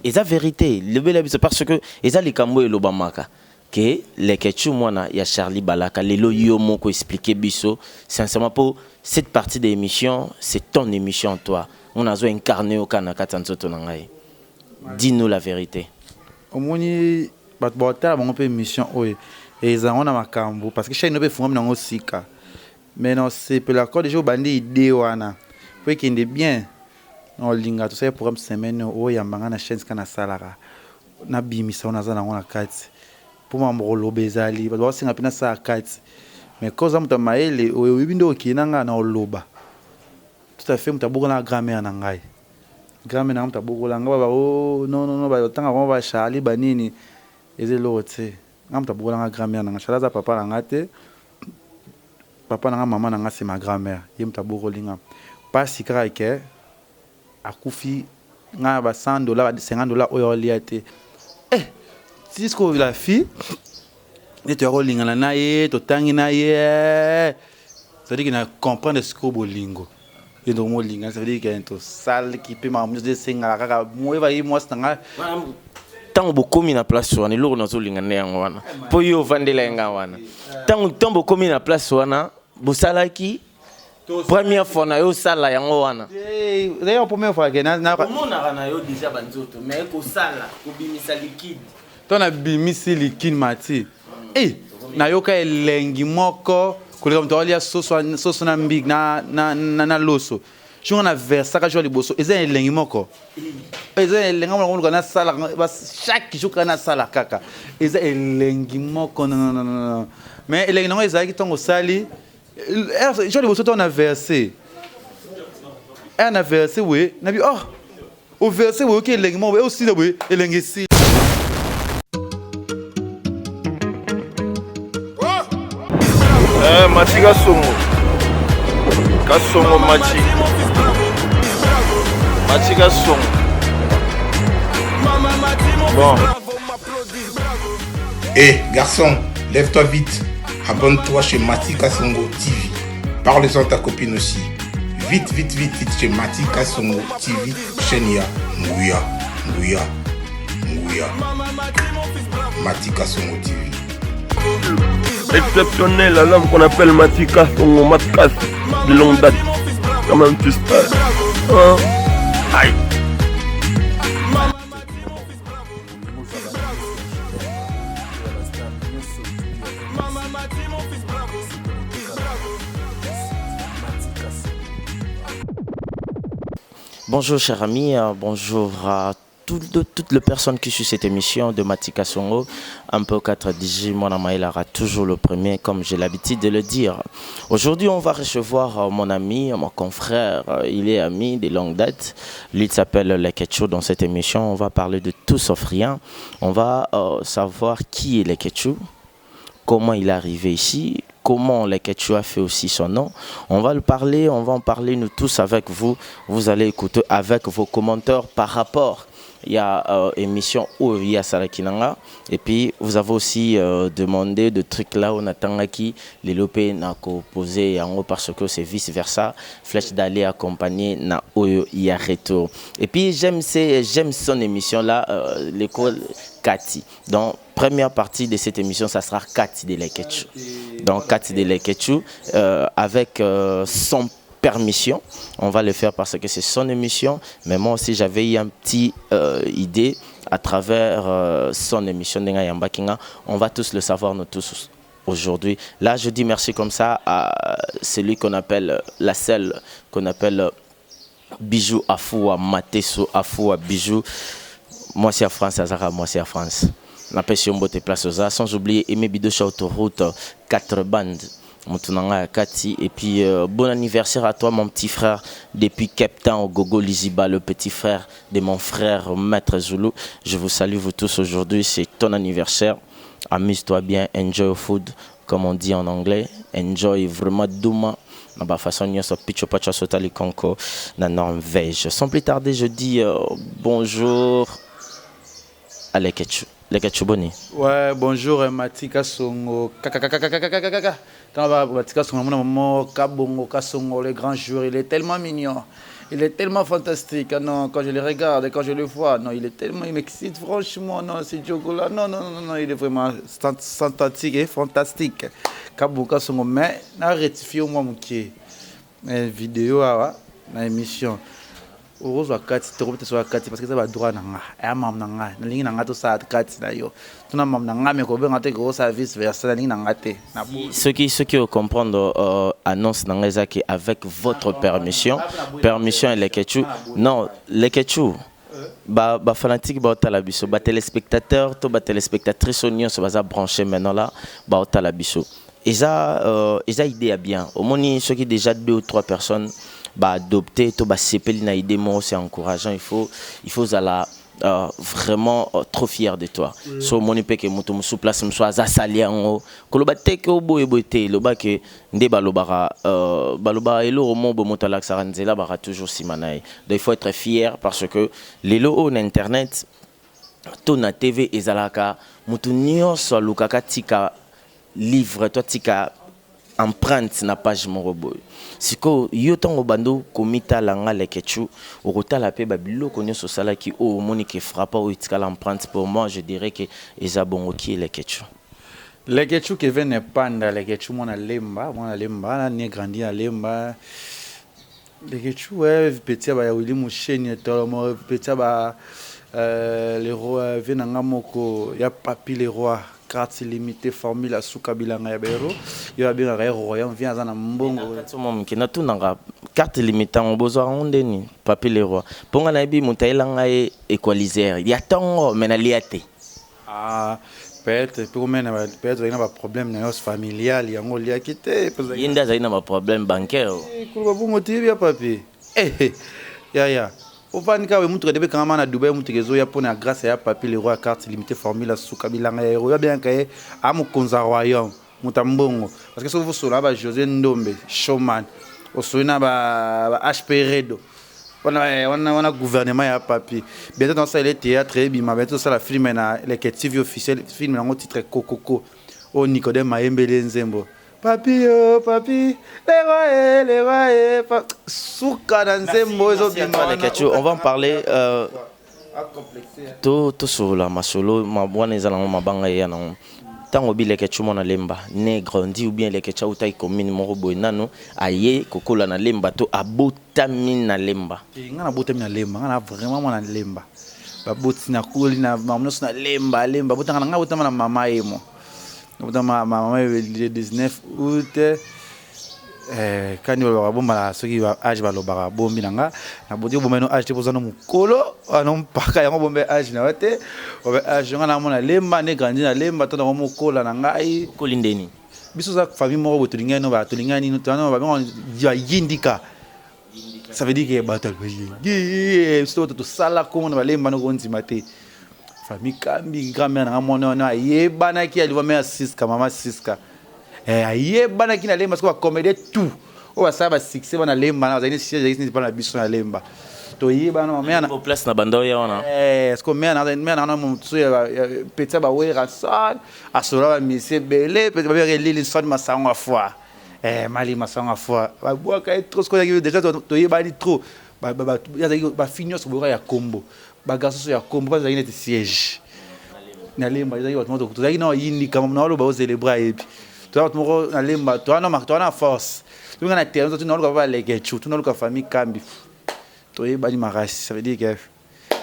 Eza verite lobela biso parce que eza likambo elobamaka que Leketchou mwana ya Charly Balaka lelo yo moko expliquer biso sincèrement po cette partie de emission c'est ton emission toi nga nazo incarner yo kaka na kati ya nzoto na ngai dis nous la verite. Omoni batu bakotala bango pe emission oyo ezala ngo na makambu parce que chaine no pe efungwami nango sika mais nasepela ko dejà obandi idee wana po ekende bien. Nakolinga tosali programme semaine oyo oyamba nga na chaine esika nasalaka nabimisa oyo naza nango na kati po makambo koloba ezali bato bakosenga pe nasala kati mais comme oza moto ya mayele oyebi nde okende na nga nakoloba tout à fait moto abokola nga grand mère na ngai grand mère na nga moto abokola nga ba oh non non non batangaka bango ba Charly ba nini eza eloko te nga moto abokola nga grand mère na nga Charly aza papa na nga te. Papa na nga maman na nga c'est ma grand mère ye mutu abokoli nga pasi kaka ke akufi nga na ba 100 dollars ba 50 dollars oyo alia te eh ti sikoyo la fille nde toya kolingana na ye totangi na ye ça veut dire que na comprendre sikoyo bolingo ye ndoko molingana ça veut dire que tosalaki mpe makambo nyonso esengaka kaka moyeba ye mwasi na nga ntango bokomi na place wana eloko nazolinga nde yango wana mpo yo ovandela ye nga wana ntango ntango bokomi na place wana bosalaki première fois na yo osala yango wana d'ailleurs première fois ke omonaka na yo déjà banzoto mais kosala kobimisa liquide to nabimisi liquide mati e nayoka elengi moko koleka moto alia soso soso na mbig na, na, na, na loso jour na versaka jour liboso eza elengi moko eza elengi moko luka nasala chaque jour kaka nasala kaka eza elengi moko non non non mais elengi nango ezalaki ntango osali jour liboso ntango na verse na verse boye nabi oh overse boye oki elengi moko boye osila boye elengi esili. Eh, Machi Kasongo. Kasongo Machi. Machi Kasongo. Bon. Hé, eh, garçon, lève-toi vite. Abonne-toi chez Mati Kasongo TV. Parle-en à ta copine aussi. Vite, vite, vite, vite chez Mati Kasongo TV, chaîne ya Nguya, Nguya, Nguya. Mati Kasongo TV. Exceptionnel à l'homme qu'on appelle Mati Kasongo, Matkas, de longue date. Quand même, tu sais. Hein? Aïe. Bonjour chers amis, euh, bonjour à toutes, les personnes qui suivent cette émission de Matika Songo. Un peu 4 DJ, mon aura toujours le premier, comme j'ai l'habitude de le dire. Aujourd'hui, on va recevoir euh, mon ami, mon confrère, euh, il est ami de longue date. Lui, il s'appelle Leketchou. Dans cette émission, on va parler de tout sauf rien. On va savoir qui est Leketchou, comment il est arrivé ici, comment Leketchou a fait aussi son nom. On va le parler, on va en parler nous tous avec vous. Vous allez écouter avec vos commentaires par rapport il y a euh, émission où il y a Sarakinanga et puis vous avez aussi euh, demandé de trucs là où Natangaki les lopé n'a posé yango parce que c'est vice versa flèche d'aller accompagner na oyo il y a retour et puis j'aime j'aime son émission là euh, l'école Kati donc première partie de cette émission ça sera Kati de Leketchou donc Kati de Leketchou euh, avec euh, son permission. On va le faire parce que c'est son émission. Mais moi aussi, j'avais eu un petit euh, idée à travers euh, son émission Ndenga Yambakinga. On va tous le savoir, nous tous aujourd'hui. Là, je dis merci comme ça à celui qu'on appelle la selle, qu'on appelle Bijou Afoua Mateso Afoua Bijou. Moi, c'est à France, Azara, moi, c'est à France. napesi yo mbote place oza sans oublier aimé bidosha autoroute 4 bandes moto na ngai ya kati et puis euh, bon anniversaire à toi mon petit frère depuis Cape Town Gogo Liziba le petit frère de mon frère Maître Zulu je vous salue vous tous aujourd'hui c'est ton anniversaire amuse-toi bien enjoy your food comme on dit en anglais enjoy vraiment douma na ba façon nyonso picho pacho sotali konko na Norvège sans plus tarder je dis euh, bonjour à Leketchou Leketchou boni Ouais, bonjour euh, Matika Songo. Kakakakakakakaka. Tant ba Matika Songo mon maman Kabongo Kasongo le grand jour, il est tellement mignon. Il est tellement fantastique. Ah non, quand je le regarde, quand je le vois, non, il est tellement, il m'excite, franchement, non, c'est Diogo là, non, non, non, non, il est vraiment fantastique et fantastique. Kabuka Songo, mais, na rectifié au moins, moke. Vidéo, awa, na émission. Okozwa kati te, okobeta soka kati parce que eza badroit na nga, eya mamu na nga, nalingi na nga tosala kati na yo, tuna mamu na nga, me kobenga te kokosala vice versa, nalingi na nga te. Soki ocomprendre annonce na nga eza ke avec votre permission, permission ya Lekechu. Non, Lekechu, bafanatique baotala biso, batéléspectateur to batéléspectatrice oyo nyonso baza branché maintenant là, baotala biso, eza idée ya bien. Omoni, soki déjà deux ou trois personnes baadopté to basepeli na idée moko, c'est encourageant. Il faut ozala vraiment trop fier de toi. So omoni mpe ke moto mosusu, place mosusu aza sali yango, koloba te ke oboye boye te, eloba ke nde balobaka, balobaka eloko mo boye, moto alakisaka nzela baka toujours nsima na ye. Donc il faut être fier parce que lelo oyo na internet to na TV ezalaka, moto nyonso alukaka tika livre to atika empreinte na page moko boye. Sikoyo yo, ntango bando komitala nga Lekechu, okotala mpe babiloko nyonso osalaki oyo omoni ke frappa, oyo etikala empreinte. Pour moi, je dirais ke eza bongo ki Lekechu. Lekechu Kevin Epanda, Lekechu mwana Lemba, mwana Lemba, né grandi na Lemba. Lekechu, ouais, petit ba ya Willy Musheni, tolo petit ba le roi vie na nga moko ya Papi le roi, carte limitée, formule asuka bilanga ya bero yo abengaka ye royaume, vie aza na mbongo. Moke natunaka, carte limité yango bozwaka yango ndeni? Papi le roi, mpo nga nayebi moto ayelanga ye équaliser ya ntongo, me nalia te. Ah, peut-être mpe komena, peut-être ozali na baproblème na yo familial, yango oliaki te. Ye nde azali na baproblème bancaire. Koloba bongo te, yebi ya Papi. Eh, yaya, ovandi kaka mutuka depe ekangama na Dubai, mutuka ezoya mpona ya grâce ya Papi le roi, carte limité, formule asuka bilanga ya oyo abengaka ye amokonzi ya royaume, moto ya mbongo, parce que soki osola ba José Ndombe showman, osoli na ba HP Redo wana, wana, wana gouvernement ya Papi. Bientôt tosala théâtre ebima, bientôt tosala film na Leke TV officiel, film yango titre Kokoko, oyo Nicodème mayembeli nzembo Papi, yo Papi le roi, le roi, suka na nzembo ezobima. On va en parler. To tosolola masolo wana eza nango mabanga eya nango. Ntango obi Lekechu mwana Lemba, né, grandi, ou bien Lekechu autaki commune moko boye, nano aye kokola na Lemba to abotami na Lemba? Nga nabotami na Lemba, nga na vraiment mwana Lemba, baboti nakoli na mama nyonso na Lemba. Lemba botanga na nga, botama na mama ye mo, botama mama le 19 août. Kani balobaka bombala, soki age balobaka bombi na nga, naboti obomba no age te, poza no mokolo wana mpaka yango bombe age na yo te, bombe age. Nga namona Lemba, né, grandi na Lemba, to nango mokola na ngai. Okoli ndeni? Biso oza famille moko boye, tolingani no, tolingani nino, bayindika, ça veut dire que bato biso bato tosala komona balemba noko ndima te. Famille Kambi, grand-mère na nga mwana wana ayebanaki, aliva mare Siska, mama Siska ayebanaki na Lemba. Soki bacomédie tout oyo basala basuccès bana Lemba na bazali neti mpa na biso na Lemba, toyebana. Place na banda oya wana. Parce que mare na mosusu petit ya bawera son asola bamisie ebele, babengaka elili son masango ya foi, mali masango ya foi, babwaka ye trop. Soki déjà toyebani trop, bafille nyonso boyoka ya kombo, bagarçon so ya kombo, bazalaki neti siège na Lemba. Ezalaki bato moko tozalaki na oyindika na oloba ozélébra, ayebi toza bato moko na Lemba, toza na force, tobenga na terrain, tunaluka baleke, tunaluka famille Kambi, toyebani makasi. Ça veut dire que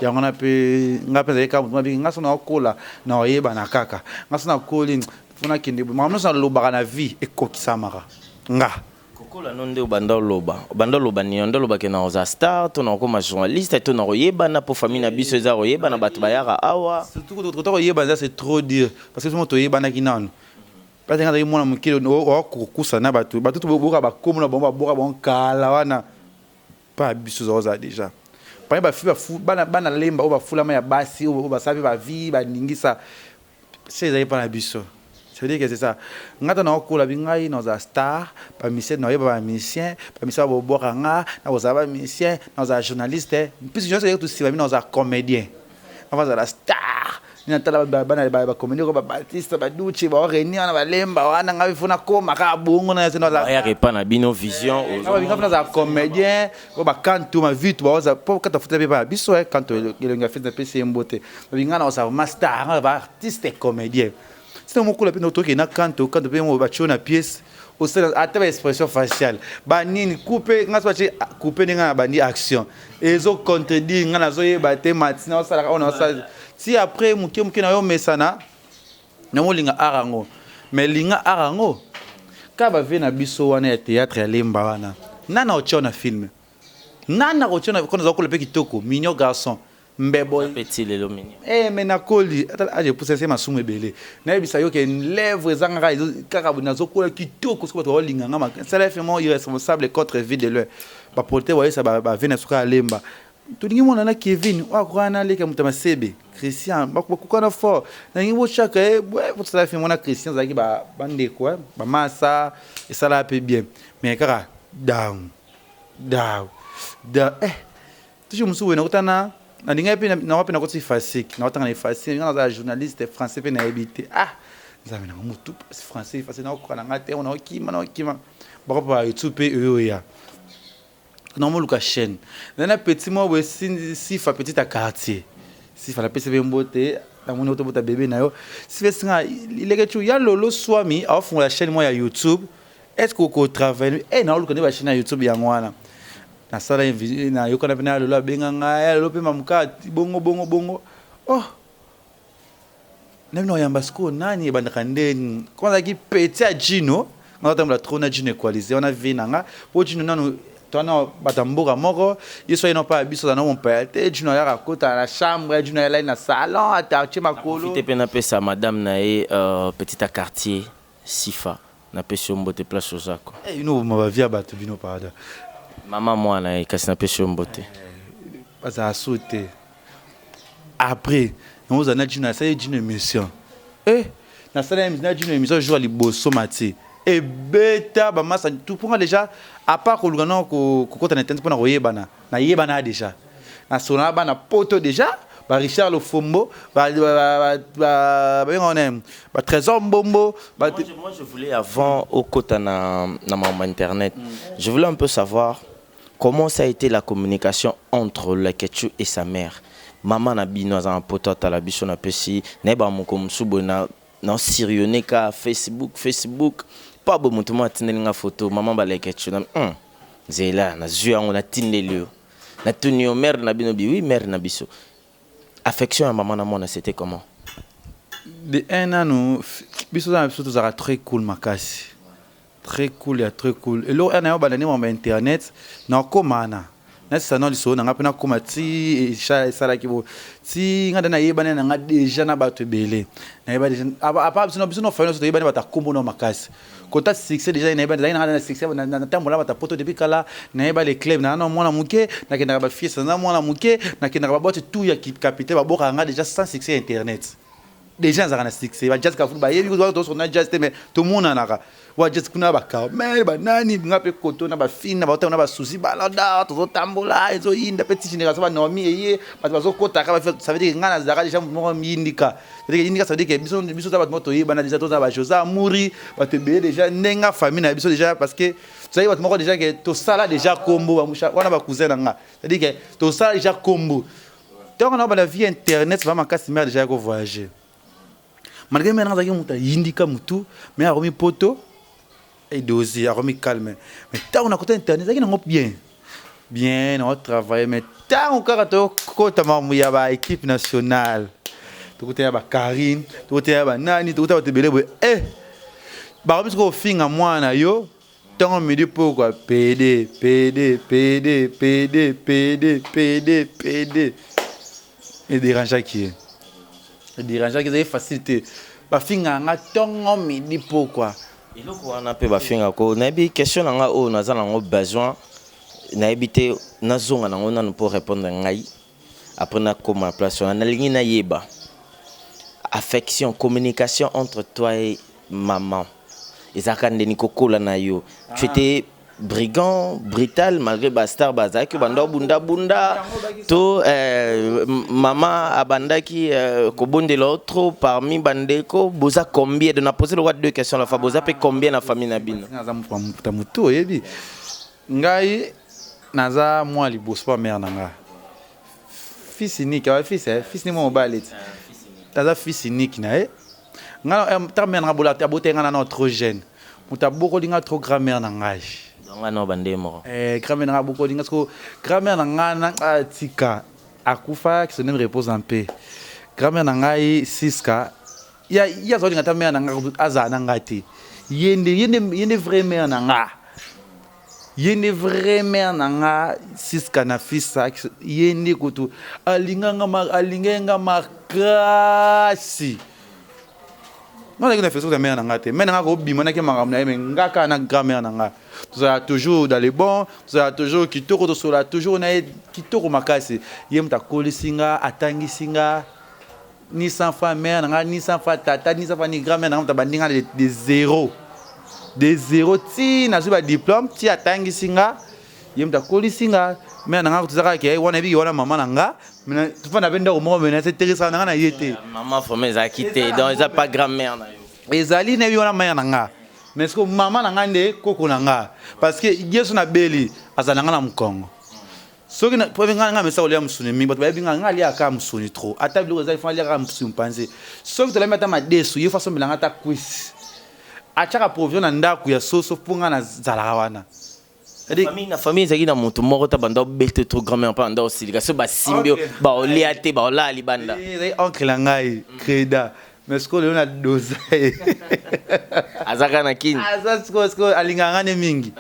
yango wana mpe nga mpe ezalaki kaka motu mabiki nga so nakola na oyebana kaka nga so nakoli mpo nakende makambo nyonso nalobaka na vie ekokisamaka nga. Kokola no nde obanda oloba, obanda oloba nini? Nde olobaki na oza star to na okoma journaliste to na koyebana, mpo famille na biso eza koyebana, bato bayaka awa. Surtout kota koyebana, eza c'est trop dire, parce que somo toyebanaki nanu parce que nga azalaki mwana mokili okokusa na bato, bato toboka bakomo na bango, baboka bango kala wana mpa biso ozala déjà parmi bafi bana, bana Lemba oyo bafulama ya basi oyo basala mpe bavie baningisa se ezali mpa na biso. Ça veut dire que c'est ça. Nga ta nakokola bi ngai nazala star, bamusicien naoyeba, bamusicien, bamusicien babobwaka nga, nakozala bamusicien, nazala journaliste, puisque journaliste ezali tosima bi, nazala comédien, nazala star. Natala bana bacomédie ko, babatiste, baduce, baoreni wana, balemba wana. Ngai fo nakoma kaka bongo. Bayaka epa na bino vision? Nga mpo nazala comédien po bakantu mavitu baoza po kata futa mpe baya biso. Kanto elongi ya feti, napesi ye mbote. Babinga na ozala ma star, nga ba artiste comédien. Sina mokola mpe tokende na kanto, kanto mpe batio na pièce, osala ata ba expression faciale banini, coupe nga so batie coupe, ndenge na bandi action ezo contredire nga, nazoyeba te. Matina osalaka oyo naosala ti après moke moke na yo mesana namolinga art yango. Mais linga art yango kaka bavie na biso wana ya théâtre ya Lemba wana, nana otia na film, nana kotia na kono aza kola mpe kitoko, mignon garçon, mbebo. Petit lelo mignon. Eh, mais nakoli, ata age epusa se masumu ebele. Nayebisa yo ke lèvre ezanga kaka nazokola kitoko. Soki bato baolinga nga, sala vraiment irresponsable contre Vie de Loin, baporte bayesa bave na suka ya Lemba. Tolingi mwana na Kevin oyo akoka na leka moto ya masebe Christian, bakokana fort. Nalingi botyaka ye bosala film wana. Christian azalaki bandeko bamasa, esalaka mpe bien, mais kaka down down down. Eh, toujours mosusu boye nakutana, nalingai mpe nawa mpe nakoti fasik, naotanga na efasik. Nga nazala journaliste français mpe nayebi te. Ah, Nzambe nanga, motu français efasik, naokoka na nga te. Naokima, naokima bako pa YouTube mpe oyo oya namoluka chaîne na petit moko boye, Sifa, petit ya quartier. Sifa, napesi mpe mbote. Namoni otobota bebe na yo. Sifa esinga ileke tu ya lolo swami, aofungola chaîne moko ya YouTube. Est ce que okotravaille? E naoluka nde bachaîne ya YouTube yango wana. Nasala, nayokana mpe na ya lolo, abenga ngai ya lolo mpe mamuka bongo bongo bongo. Oh, nabino oyamba sikoyo nani ebandaka ndeni? Koma azalaki petit ya Jino, nga otambola trop na Jino Equalise wana vie na nga, po Jino nanu towana bato ya mboka moko. Ye so ye no mpa ya biso, aza na mompaya te. Jino ayaka kota na chambre, Jino ayalai na salon, atartie makolo. Te mpe napesa madame na ye, petit ya quartier Sifa, napesi yo mbote place oza ko. Bino boma bavie ya bato, bino pardon. Mama mwana ye, kasi napesi yo mbote. Bazala so te. Après naozala na Jino, nasali Jino émission. Eh, nasali na Jino émission jour ya liboso, mati ebeta bamasa tupunga déjà. À part koluka na kokota na internet mpona koyebana, nayebana déjà, nasolola na bana poto déjà, ba Richard Lofombo, babenga wana batrésor Mbombo. Moi, je voulais, avant okota na makambo internet, je voulais un peu savoir comment ça a été la communication entre Leketchou et sa mère. Mama na bino aza na poto, atala biso. Napesi nayeba moko mosusu boye na sirionne ka Facebook, Facebook mpo boye moto moko atindeli nga photo mama baleketchu na nzela. Nazwi yango, natindeli yo, natuni yo mère na bino bi oui, mère na biso. Affection ya mama na mwana, c'était comment? De un nanu, biso na biso tozalaka très cool makasi, très cool ya très cool. Eloko ya na yo banda nde mambo ya internet, nakóma na nasisa na lisolo na nga mpe nakóma ti esalaki bo ti nga nde nayebani na nga déjà na bato ebele. Nayeba déjà apa biso, biso na famille nyonso toyebani, bato akombo na makasi kota succès déjà. Nayeba ezalaki na nga na succès, natambola bato poto depuis kala. Nayeba les club na na mwana moke, nakendaka bafiesta na mwana moke, nakendaka baboîte tout ya capitaine, babokaka nga déjà sans succès ya internet. Déjà nazalaka na succès, bajazz Kafulu bayebi tosona jazz te, mais tomonanaka wa jazz kuna, bacarmel, banani, nga mpe koto na bafine na baotango na basusi balada, tozotambola, ezoyinda mpe ti génération banormi eye, bato bazokotaka. Ça veut dire nga nazalaka déjà moko yindika. C'est-à-dire yindika, ça veut dire que biso, biso toza bato moko toyebana déjà, toza bajosé Amuri, bato ebele déjà ndenge famille na biso déjà, parce que tozali bato moko déjà ke tosala déjà kombo wana, bacousin na nga. C'est-à-dire que tosala déjà kombo. Ntango na bana vie internet va makasi, mare déjà ya kovoyager, malgré mare azalaki moto ayindika motu, mais akomi poto edosi, akomi calme. Mais ntango nakota internet, ezalaki nango bien bien, naotravaille. Mais ntango kaka tokota makambo ya baéquipe nationale, tokota ya bakarine, tokota ya banani, tokota bato ebele boye, e bakomi soki kofinga mwana yo ntongo midi pokwa, pd pd pd pd pd pd pd, edérangeaki ye, edérangeaki. Ezali facile te, bafingaka nga ntongo midi pokwa. Eloko wana mpe bafingako, nayebi question na nga oyo naza nango besoin, nayebi te, nazonga nango nanu mpo répondre ngai. Après nakóma place wana, nalingi nayeba affection, communication entre toi et maman ezalaka ndeni kokola na yo. Tu étais Brigand, brutal, malgré ba star bazalaki banda bunda bunda to mama abandaki kobondela trop parmi bandeko. Boza combien? De na poser le roi deux questions la fois. Boza pe combien na famille na bino? Naza moto motu oyebi ngai, naza mwa liboso pa mare na nga, fils unique. Awa fils, fils ni mwa mobali ti naza fils unique na ye. Nga ntango mare na nga bola abotaki nga nano trop jeune, moto abokoli nga trop, grand mare na ngai. Donc nga na bande moko. Grand mare na nga abokoli nga. Siko grand mare na nga na tika akufa, que son âme repose en paix. Grand mare na ngai Siska, ya ye azolinga ata mare na nga azala na ngai te. Ye nde vrai mare na nga, ye nde vrai mare na nga Siska na fils. Ye nde kutu alingai nga makasi. Nga nazalaki na Facebook na mare na nga te. Mare na nga kobima naki makambo na ye, me nga kaka na grand mare na nga tozala toujours dans le bon, tozala toujours kitoko, tosola toujours na ye kitoko makasi. Ye moto akolisi nga, atangisi nga. Ni sans fa mare na nga, ni sans fa tata, ni sans fa ni grand mare na nga, moto abandi nga de zéro, de zéro ti nazwi badiplôme, ti atangisi nga. Ye moto akolisi nga. Mare na nga toza kaka ke wana yebiki wana mama na nga, tofanda mpe ndako moko, me naseteresaka na nga na ye te. Mama vraiment ezalaki te, donc eza pas grand mère na yo? Ezali, nayebi wana mare na nga, mais siko mama na nga nde koko na nga, parce que ye so nabeli azala na nga na mokongo. Soki po nga nga mesa kolia mosuni mingi, bato bayebi nga, nga aliaka mosuni trop. Ata biloko eza, ifo aliaka mosuni mpanzi. Soki tolami ata madesu, ye fo asombelanga ata kwisi, atiaka provision na ndako ya soso mpo nga nazalaka wana. Na famille ezalaki na moto moko ta banda obete trop grand mère mpe banda osilika so basimbi yo, baolia te, baolala libanda? Ezali oncle na ngai Creda, mais sikoyo lelo na doza ye. Aza kaka na Kini? Aza. Sikoyo alingaka nga nde mingi.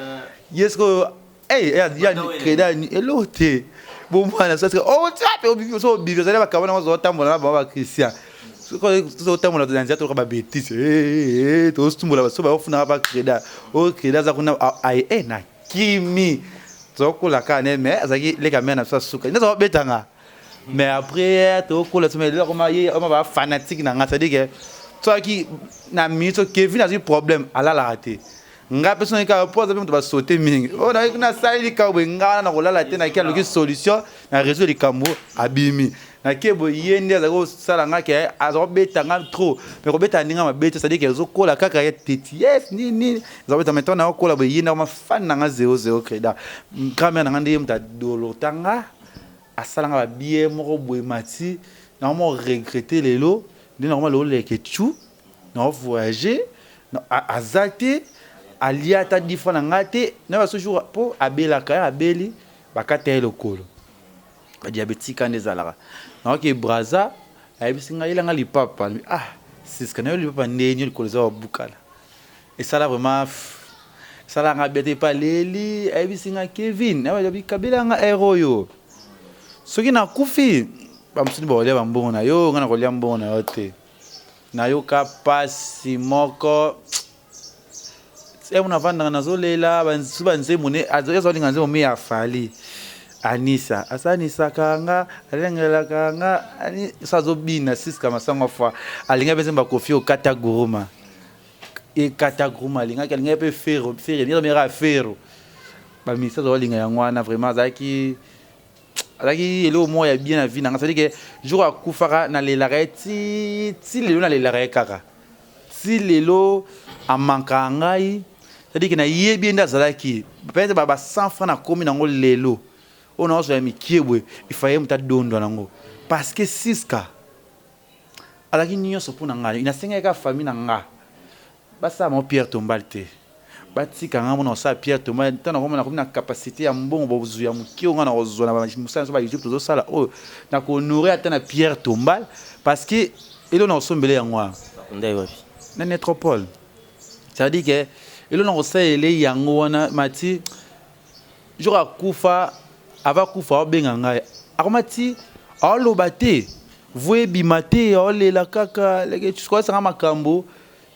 Ye sikoyo ya Creda eloko te, bomwana so obibi ozali bakaba nango, ozotambola na bango bachristian, tozotambola na nzela, toloka babêtises, tozotumbola so baofunaka pa Creda. Oyo Creda aza kuna aye na kimi, tozokola kaka ne, mais azalaki leka mare na biso asuka nde azobetanga. Mais après tokola so, lelo akoma ye oma bafanatique na nga, c'est-à-dire que soki na minute so Kevin azwi problème, alalaka te. Nga mpe soki kaka mpo aza mpe moto basote mingi oyo nasali likambo boye, nga wana na kolala te, naki aluki solution na réseau, likambo abimi nake boye. Ye nde azali kosala nga ke aza kobeta nga trop, mais kobeta ndenge mabe te, c'est-à-dire ke ezokola kaka ye teti yes nini aza kobeta. Maintenant na okola boye, ye nde akoma fan na nga 00. Creda, grand mare na nga, nde ye moto adolota nga, asala nga babie moko boye. Mati nakoma regretter lelo nde nakoma lelo leke tu na voyager, aza te, alia ata 10 fois na ngai te. Na baso jour mpo abelaka, ye abeli, bakata ye lokolo, badiabétique nde ezalaka. Naoki Braza, ayebisi ngai yelanga lipapa. Ah Siska, nayo lipapa ndeni likolo eza babukala. Esala vraiment, esalanga bien te. Epa leli, ayebisi nga: "Kevin, kabelanga aire oyo, soki nakufi, bamosusu bakolia bambongo na yo, ngai nakolia mbongo na yo te." Nayoka pasi moko emo, navandaka nazolela so banzembo ne azolinga nzembo mi ya Fally Anisa, asanisaka nga, alengelaka nga so azobina. Siska Masango fa alingi mpe nzembo akofi okata guruma, ekata guruma. Alingaki, alingaki mpe Fero, Fere mera Fero, bamisa azolinga yango wana. Vraiment azalaki eloko moko ya bien na vie na nga, c'est-à-dire que jour akufaka, nalelaka ye ti ti lelo, nalelaka ye kaka ti lelo, amankaka ngai. C'est-à-dire que nayebi ye nde azalaki peut-être ba 100 francs nakomi nango lelo oyo naozwa ya mikie boye, ifaye moto adondwa nango, parce que Siska azalaki nyonso mpo na ngai. Nasengaki kaka famille na nga basala bango pierre tombale te, batika nga mpona kosala pierre tombale. Ntango nakomona nakomi na capacité ya mbongo, bozwi ya moke oyo nga na kozwa na mosala nyonso ba YouTube tozosala oyo, nakohonorer ata na pierre tombale, parce que eloko na kosombele yango wana Nde wapi? Na métropole. C'est-à-dire que eloko na kosalele yango wana. Mati jour akufa, ava akufa, aobenga ngai, akoma ti aoloba te, vo ebima te, aolela kaka leke sikoasanga makambo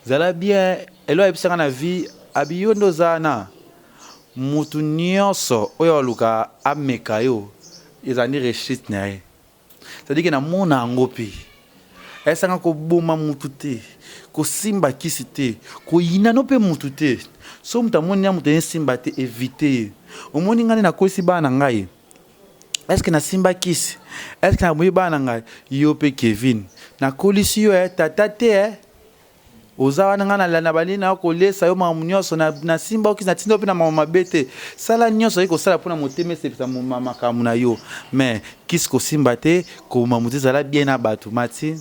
zala bien. Elo ayebisanga na vie abi yo nde oza na mutu nyonso oyo aluka ameka yo, ezala nde réussite na ye. C'est-à-dire que namona yango mpe Ayesanga koboma mutu te, kosimba kisi te, koyina no mpe mutu te. So moto amoni ya moto esimba te, évite ye. Omoni ngai nde nakolisi bana na ngai. Est-ce que nasimba kisi? Est-ce que naboyi bana na ngai? Yo mpe Kevin, nakolisi yo tata te oza wana, ngai nalanda banini na kolesa yo makambo nyonso, nasimba okisi, natinda yo mpe na makambo mabe te. Sala nyonso oyi kosala mpona motema esepesa makambo na yo, mais kisi kosimba te, koboma moto, ezala bien na bato. Mati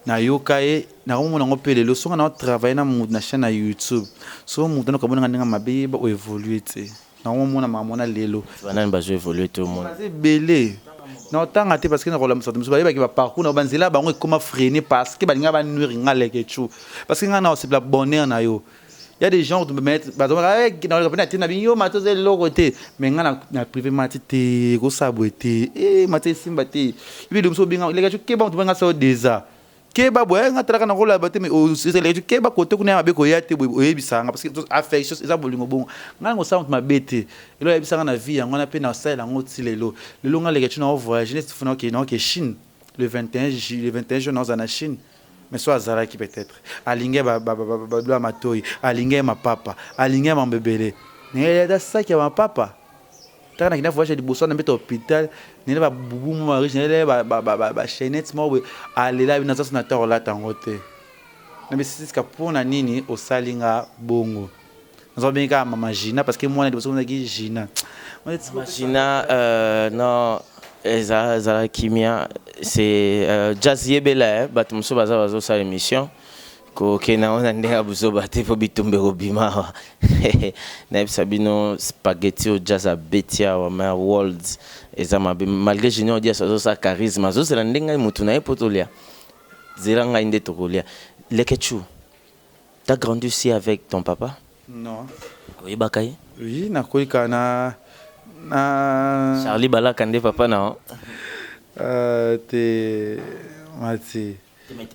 nayoka ye, nakomona yango mpe lelo. Songa na travaille na moto na chaîne na YouTube, so moto wana kabonanga ndenge mabe, yeba oévolue te. Nakomomona makambo wana lelo. Banani bazo évolue te omona? Baza ebele, na otanga te, parce que nakolamisa bato mosusu bayebaki baparcours na banzela bango ekoma freiné, parce que balinga banuire nga Leke Tchou, parce que nga na osepela bonheur na yo. Y a des gens bazomaka te na bino, yo Mati oza eloko te, mais nga na privé, Mati te, ekosala boye te, Mati esimba te. Ebi mosusu obenga Leke Tchou, keba moto benga sa yo déjà, keba boye. Nga talaka na kolaba te, mais Leke Tchou, keba kote kuna ya mabe koya te boye. Oyebisaka nga parce que affection eza bolingo. Bongo nga nango osala moto mabe te. Elo oyebisaka na vie yango wana mpe nasalela yango ti lelo. Lelo nga Leke Tchou na voyage neti funa okende, naoke Chine le 21, le 21 juin naozala na Chine. Mais so azalaki peut-être alingi babilo ya matoi, alingi ye mapapa, alingi ye mambo ebele, ata saki ya mapapa. Taka nakenda voyage ya liboso wana, mbeta hôpital, nele babubu mo mariche, nele bachaînette moko boye, alela bino, aza so na ta kolata yango te. Na besisika mpona nini osali nga bongo? Naza kobengi kaka mama Gina, parce que mwana liboso ozalaki Gina. Mama Gina, non, eza ezala kimia, c'est Jazz yebela bato mosusu baza bazosala émission, kokende yango na ndenge ya buzoba te, mpo bitumba ekobima awa. Nayebisa bino, spaghetti oyo Jazz abeti awa ma world eza mabe. Malgré Junior Dias azosala charisme, azozela ndenge ngai motu na ye mpo tolia, zela ngai nde tokolia. Leketchou, t'as grandi aussi avec ton papa? Non. Oyebaka ye? Oui, nakoyika na Charlie Balaka nde papa na yo? Te, Mati.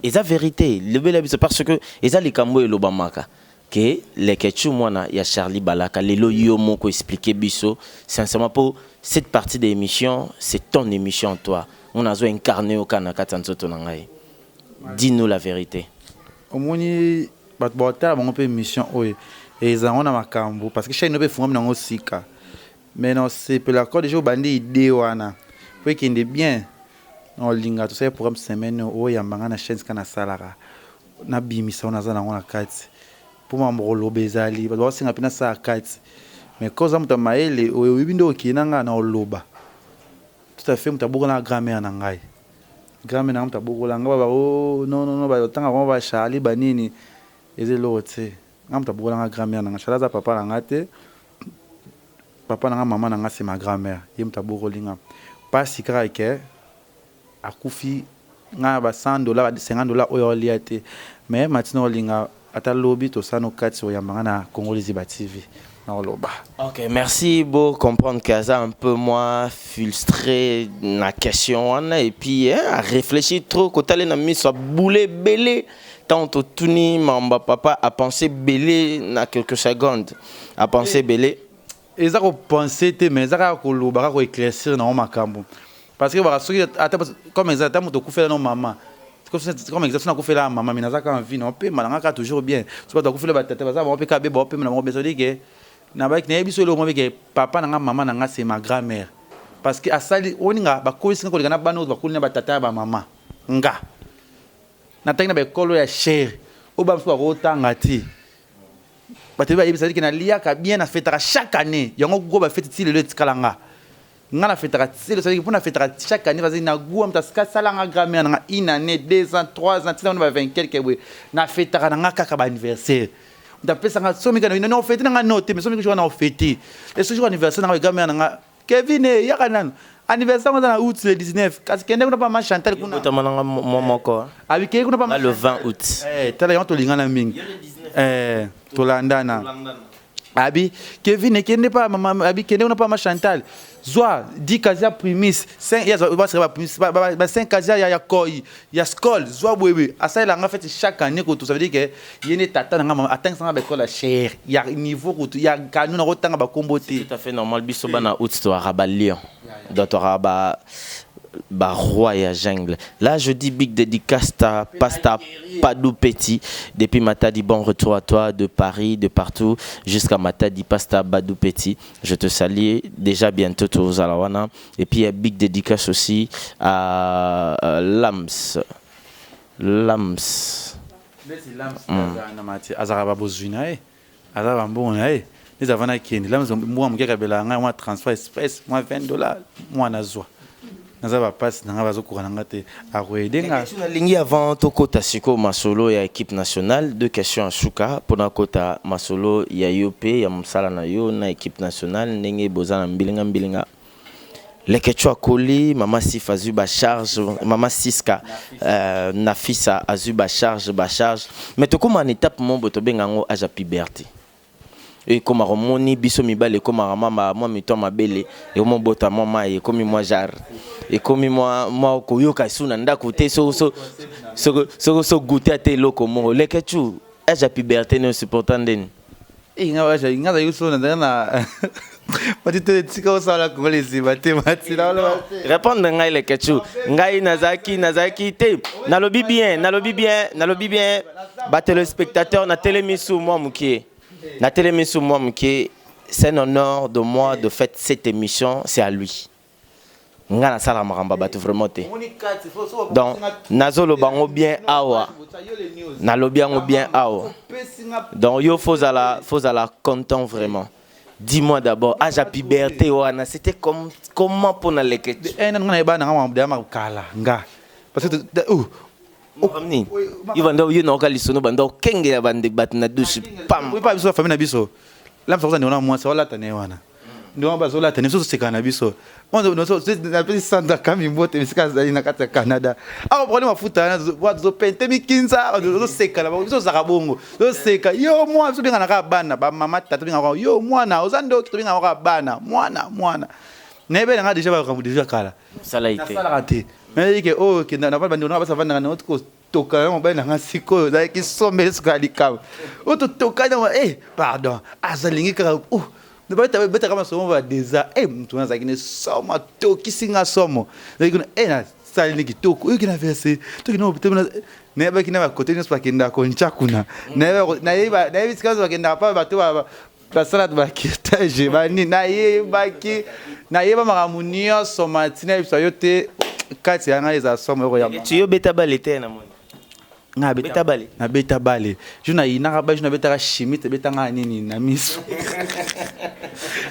Eza vérité, lobela biso, parce que eza likambo elobamaka ke Leketchou mwana ya Charlie Balaka. Lelo yo moko expliquer biso sincèrement, pour cette partie de l'émission, c'est ton émission, toi on azo incarné yo kana kati ya nzoto na ngai. Dis-nous la vérité. Omoni bato baotala bango mpe émission oyo ezango na makambo, parce que chaîne mpe efungwami nango sika, mais na osepela ko déjà obandi idée wana po ekende bien. Na olinga tosali programme semaine oyo, oyamba nga na chaîne sika nasalaka, nabimisa oyo naza nango na kati, mpo makambo koloba ezali, bato baosenga mpe nasala kati. Mais koza moto ya mayele oyo oyebi nde okende na nga na oloba tout à fait. Moto abokola na grand-mère na ngai, grand-mère na nga moto abokola nga. Baba o non, non, non, batanga bango bacharli banini, eza eloko te. Nga moto abokola nga, grand-mère na nga. Charli aza papa na nga te. Papa na nga, mama na nga, c'est ma grand-mère, ye moto abokoli nga. Pasi kaka ke akufi nga ba 100 $, ba 50 $ oyo olia te. Mais matina olinga ata lobi tosala no kati, oyamba nga na Congo Liziba TV, na oloba. Ok, merci. Pour comprendre qu'aza un peu moins frustré na question wana et puis hein, a réfléchi trop, kotale na miso aboule belé tant totuni mamba papa a pensé belé na quelques secondes, a pensé belé. Eza kopense te, mais eza kaka koloba, kaka koéclaircir nango makambo, parce que baka soki ata comme eza ata moto okufela no mama, comme exemple nakufela mama, mais naza kaka en vie, na opema nanga kaka toujours bien. So bato bakufela batata, baza bango mpe kaka be baopema na bango bien. Ça veut dire que nabaki nayebi so eloko moko ke papa na nga, mama na nga, c'est ma grand-mère, parce que asali oninga bakolisi nga koleka na bana oyo bakoli na batata ya bamama. Nga natangi na baekolo ya chere oyo bamosusu bakotanga te. Bato bayebisa ke naliaka bien, nafetaka chaque année yango go bafeti ti lelo etikala nga. Nga nafetaka ti lelo, mpo nafetaka chaque année parce na goût moto asalanga grand-mère na nga une année, 2 ans, 3 ans, tina ba 20 quelque boye, nafetaka na nga kaka baanniversaire. Moto apesanga so mika na ofete na nga no te, mais so mika jour na ofete et so jour anniversaire na nga, grand-mère na nga Kevin, yaka nanu, anniversaire ngo eza na août le 19, kasi kende kuna pa ma Chantal kuna. Otama nanga mwa moko. Abikei kuna pa le 20 août. Tala yango, tolingana mingi, tolandana. Abi Kevin, kende pa mama, abi kende kuna pa ma Chantal, zwa 10 casier ya Primus, 5 ba Primus, ba 5 casier ya koi ya Skol, zwa boye. Asalelanga fête chaque année kutu. Ça veut dire que ye nde tata na nga, mama atangisanga baekole ya cher ya niveau kutu ya kanu na kotanga bakombo te. Tout à fait normal. Biso bana août toaka ba lion, donc toaka ba Ba roi ya jungle. Là, je dis big dédicace à Pasta Padou Petit depuis Matadi. Bon retour à toi de Paris, de partout jusqu'à Matadi. Pasta Badou Petit, je te salue déjà bientôt tozala wana. Et puis il y a big dédicace aussi à Lams. Lams. Neti Lams azala na mati, azalaka babozwi na ye, aza bambongo na ye. Neti avanda kende Lams, mbongo moke akabelaka ngai mwa transfert express, mwa 20 $, mwana zwa naza bapasi na ngai, bazokoka na ngai te, akoyede nga. Nalingi avant tokota sikoyo masolo ya équipe nationale, deux questions ya suka mpona kota masolo ya yo mpe ya mosala na yo na équipe nationale, ndenge boza na mbilinga mbilinga. Leketcho akoli, mama Sif azwi bacharge, mama Siska Nafisa azwi bacharge, mais tokóma na étape moko boye tobenga yango âge ya puberté. Ekomaka omoni biso mibale, ekomaka mwa mito ya mabele, ekomobota mwa mai, ekomi mwa genre, ekomi mwa koyoka esu na ndako te. Soko so goûter ate eloko moko, Leketchu, âge ya puberté ne osupporta ndeni? Nga azalaki so nazalaki na mati te, tika osala kongo esima te, mati. Répondre ngai, Leketchu. Ngai nazalaki te. Nalobi bien, nalobi bien, nalobi bien. Batéléspectateur, natelemi su mwa mokie, natelemi su mwa mokie. C'est un honneur de moi de faire cette émission, c'est à lui. Nga nasala makambo ya bato vraiment te. Donc nazoloba yango bien awa, nalobi yango bien awa. Donc yo fozala content vraiment. Dis-moi d'abord, âge ya puberté wana, c'était comme comment mpona Leketchu? Nga nayeba nanga makambo ya makala nga parce que oh, nini yo banda, yo naoka lisono, banda okengela bande bato na douche pam. Pa biso, famille na biso, lamsa koza ndeko na mwasi olata na ye wana, ndeko bazolata ne biso, tosekana na biso. Napesi Sandra Kami mbote esika azali na kati ya Canada. Awa problème mafuta wana tozopente mikinza, tozoseka na biso, ozalaka bongo, tozoseka. Yo mwana, biso tobengana kaka bana, bamama, tata, tobengaka yo mwana oza ndoki, tobengaka kaka bana, mwana mwana. Nayebi nanga déjà bakambo déjà kala. Nasalaka te, mais ke oyo kenda na bandeko nanga basi avandaka nango, toka na mobali nanga. Sikoyo ozalaki sombele, sikoyo ya likambo oyo totokani, eh pardon, azalingi kaka oh betaka masomo badeza e motu wana azalaki ne somo, atokisi nga somo. Ezalaki kuna e nasali ni kitoko, oyoki na verse toki nayebaki na bakote nyonso bakendaka kontya kuna, nayebi sika nyonso bakendaka pa bato basala bacuretage bani, nayebaki, nayeba makambo nyonso. Mati nayebisa yo te, kati ya ngai ezala somo oyo. Yo beta bale te na moni? Beta bale. Nabeta bale jour nayinaka ba jour nabetaka chimite, ebetanga nini na miso,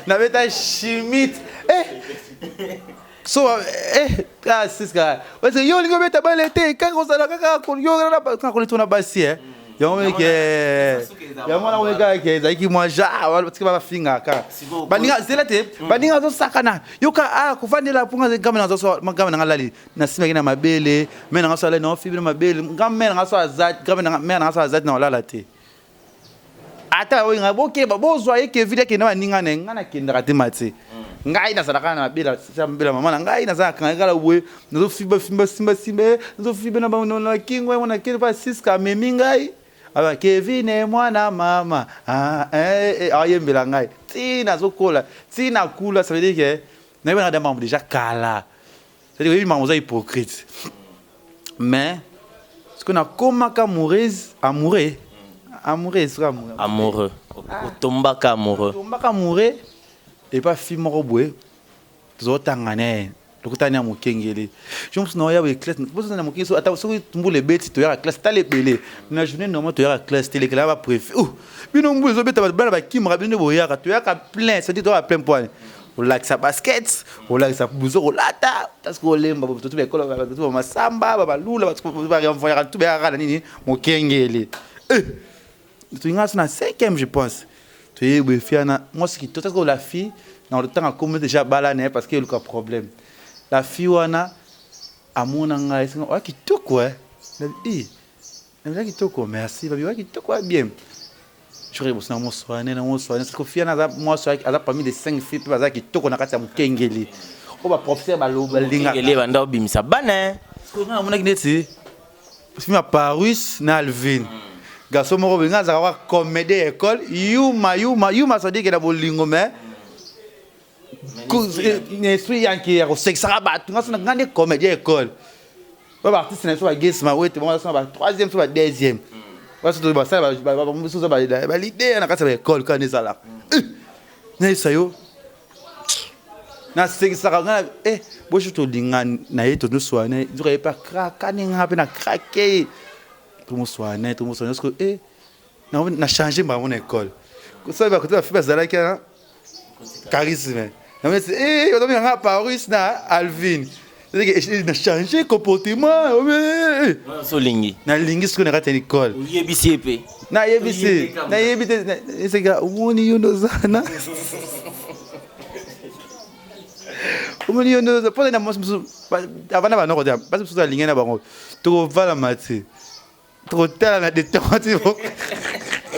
nabeta chimite eh so eh ah siska parce yo olingi obeta bale te, kaka kozala kaka yo kaka kolitona basi eh. Yango meke, yango wana moni kaka ke ezalaki mwa genre tika bafingaka kaka baninga zela te, baninga azosakana yoka ah kovandela mponga ngame nanga lali nasimaki na mabele me nanga so alali na ofibi na mabele nga me nanga so azati me nanga so azati na olala te. Ata oyo ngai bokeba bozwa ye Kevin akende baninga na ye, ngai nakendaka te. Mati ngai nazalaka na mabele ya mabele mama na ngai, nazalaka kala boye, nazofiba fimba simba simba, nazofiba na kingo yango, nakende mpa Siska, amemi ngai aba Kevin mwana mama ayembela ngai ti nazokola ti nakula. Ça veut dire que nayebi na makambo déjà kala, c'est-à-dire oyebi makambo, oza hypocrite. Mais ce que nakomaka amoureuse, amoureux, amoureux, soki amoureux. Amoureux, otombaka amoureux. Tombaka amoureux epa fille moko boye, tozotanga na ye, tokutani ya mokengeli jo mosusu na oya boye classe na mokengeli. Ata soki mbula ebeti, toyaka classe tala ebele na journée normal, toyaka classe te, elekela bapréfet oh bino mbula ezobeta, bato bana bakimaka, bino nde boyaka. Toyaka plein, c'est-à-dire toyaka plein poane, olakisa basket, olakisa buzo kolata, parce que olemba bato baekolo, bato bamasamba, babalula, barenvoyaka tu bayaka na nini mokengeli. Toyinga so na cinquième, je pense, toyebi efi wana mwasi kitoko, parce que la fille na ntango akomi déjà bala na ye, parce que eluka problème. La fille wana amona ngai, esenga oya kitoko, eza kitoko, merci babi, oya kitoko ya bien. Jour liboso na moswane na moswane, parce que fille wana aza mwasi, aza parmi les cinq filles mpe baza kitoko na kati ya mokengeli oyo baprofesseur balingaka. Banda obimisa bana. Nga namonaki neti film ya Paris na Alvin, garçon moko boye, nga azalaka kaka comédie ya école, yuma yuma yuma, c'est-à-dire ke na bolingo, mais Na esprit yanke ya kosekisaka bato, nga nga nde comédien école. Ba baartiste na biso bagesi mawete, bango baza ba troisième so ba deuxième, baso basala mosusu baleader na kati ya baécole. Kaka nde ezalaka, nayebisa yo, nasekisaka nga. Boso tolinga na ye, tozoswana, nzoka ye mpe akrakani, nga mpe na krake ye, tomoswana, tomoswana. Soki na change bango na école, kosala bakote, bafi bazalaki wana charisme, nga Paris na Alvin na change comportement. Olingi. Nalingi sikoyo na kati ya école. Oyebisi ye mpe? Nayebisi, nayebi te. Eseka omoni yo ndozana, omoni yo ndoza mpona na mwasi mosusu avanda banoko te. Basi mosusu alingi na bango, tokovalama te, tokotala na detemps ti.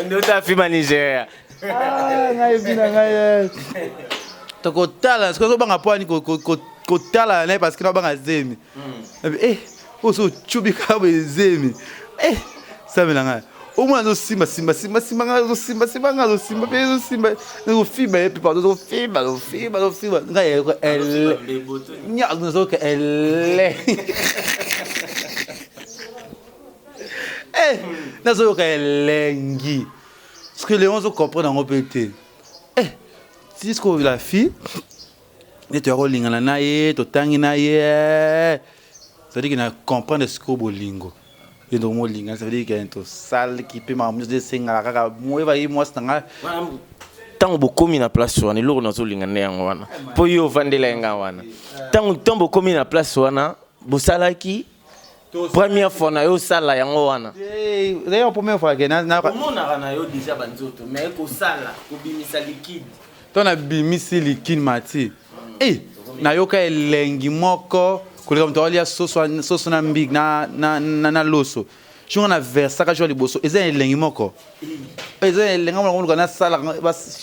Ndota afima Nigeria. Ngai ebi na ngai, tokotala sikoyo, ozobanga mpo ani kotala na ye, parce que nabanga zemi. Oyo so ocubi kaka boye, zemi samela ngai. Omona azosimba simba simba simba ngai, azosimba simba ngai, azosimba mpe azosimba, azofiba ye mpe, pardon, azofiba, azofiba, azofiba ngai, ele nazoyoka ele, nazoyoka elengi. Parce que Léon azocomprendre yango mpe te. Ti sikoyo la fille nde toya kolingana na ye, totangi na ye, c'est-à-dire que na comprendre sikoyo bolingo ye, ndoko molingana, ça veut dire que tosalaki mpe makambo nyonso esengaka kaka moyeba ye mwasi na ngai. Ntango bokomi na place wana, eloko nazolinga nde yango wana, mpo yo ovandela ye nga wana. Ntango bokomi na place wana, bosalaki première fois na yo, osala yango wana? D'ailleurs, première fois ke omonaka na yo déjà banzoto, mais kosala, kobimisa liquide? To nabimisi liquide, mati e nayoka elengi moko koleka moto alia soso na mbig na loso. Jonga na versaka jour ya liboso, eza elengi moko, eza elengi moko. Luka nasala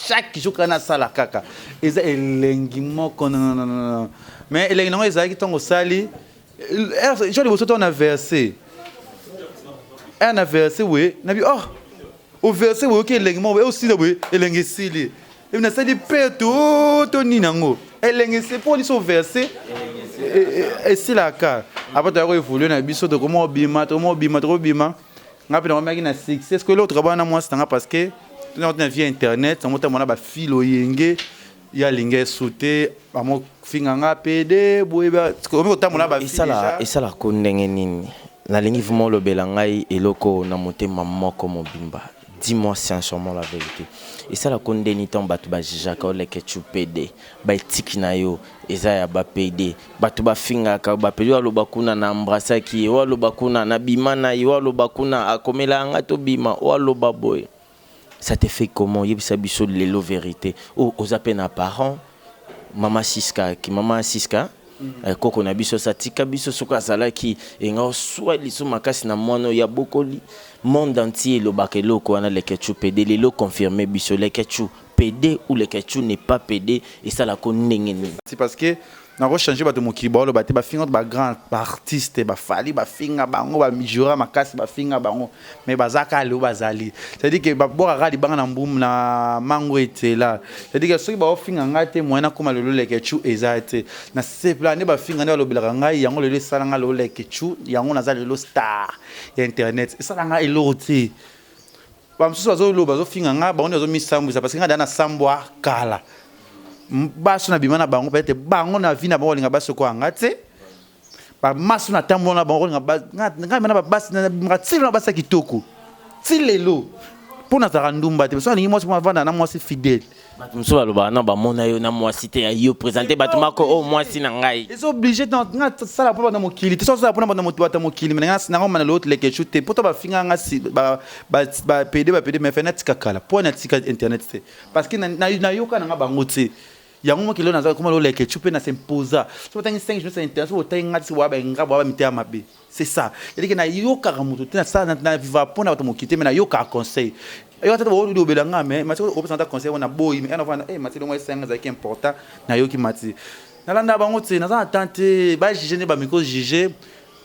chaque jour, kaka nasala kaka, eza elengi moko. Non, mais elengi nango ezalaki ntango osali jour liboso, ntango na verse ere, na verse boye, nabi oh, overse boye, oki elengi moko boye, osila boye, elengi esili. Ebi nasali mpe to nini yango, elengi esili mpo niso overse esilaka. Après toya koévolue na biso, tokoma obima, tokoma obima, tokobima. Nga mpe nakomaki na succès. Ce que eloko tokabana na mwasi nanga, parce que tona na vie internet yango, ntango mona bafile oyenge ye alingi esu te, bamofinga nga pede boye, omi kotambola. Bafile esalaka ndenge nini? Nalingi vraiment olobela ngai eloko na motema moko mobimba. Dis-moi sincèrement la vérité, esalaka ndeni ntango bato bajugeaka oleke pd, baetiki na yo eza ya bapd, bato bafingaka bapd, oyo aloba kuna na embrasaki ye, oyo aloba kuna na bima na ye, oyo aloba kuna akomela yanga tobima, oyo aloba boye, ça te fait comment? Yebisa biso lelo vérité. Oyo oza mpe na parent, mama Siska, ki mama Siska, koko na biso satika biso, soki azalaki enga oswa liso makasi na mwana oyo ya bokoli, monde entier elobaka eloko wana, Leketchu PD. Lelo confirme biso, Leketchu PD ou Leketchu n'est pas PD, esalaka ndenge nini? Parce que nakochange bato mokili baoloba te, bafinga bagrand baartiste, bafali, bafinga bango, bamijura makasi, bafinga bango, mais baza kaka lelo bazali. C'est-à-dire que babwakaka libanga na mbumu na mango etela. C'est-à-dire que soki baofinga ngai te, moyen nakóma lelo Leketchu eza te. Na sepela nde bafinga, nde balobelaka ngai, yango lelo esala ngai lelo Leketchu, yango naza lelo star ya internet. Esala ngai eloko te. Bamosusu bazoloba, bazofinga ngai, bango nde bazomisambwisa, parce que ngai da nasambwa kala. Baso na bima na bango, peut-être bango na vie na bango balinga basi okoya nga te. Bamaso na tambola na bango, kolinga ngai mana babasi nabimaka ti lelo na basi ya kitoko ti lelo, mpo nazalaka ndumba te. So alingi mwasi mpo avanda na mwasi fidèle. Bato mosusu balobaka na bamona yo na mwasi te ya yo, présente bato mako oyo mwasi na ngai. Eza obligé te. Nga sala mpo bana mokili te, so sala mpona bana moto, bato mokili. Me nango mana lelo Leketchu te, mpo to bafinga nga bapede, bapede, mais fe natika kala mpo natika internet te, parce que nayoka nanga bango te. Yango mokili oyo naza koma lelo Leketchu mpe na s'imposa. So botangi 5 jours na internet, so botangi nga ti boya benga, boya bamiteya mabe. C'est ça, c'est-à-dire que nayokaka moto te, nasala na viva mpona bato mokili te, mais nayokaka conseil. Yo tata olobela nga, mais mati opesa nga conseil wana boyi, mais ana eh mati longo esanga ezalaki important. Nayoki mati, nalanda bango te, naza na temps te bajuge nde bamiko juge.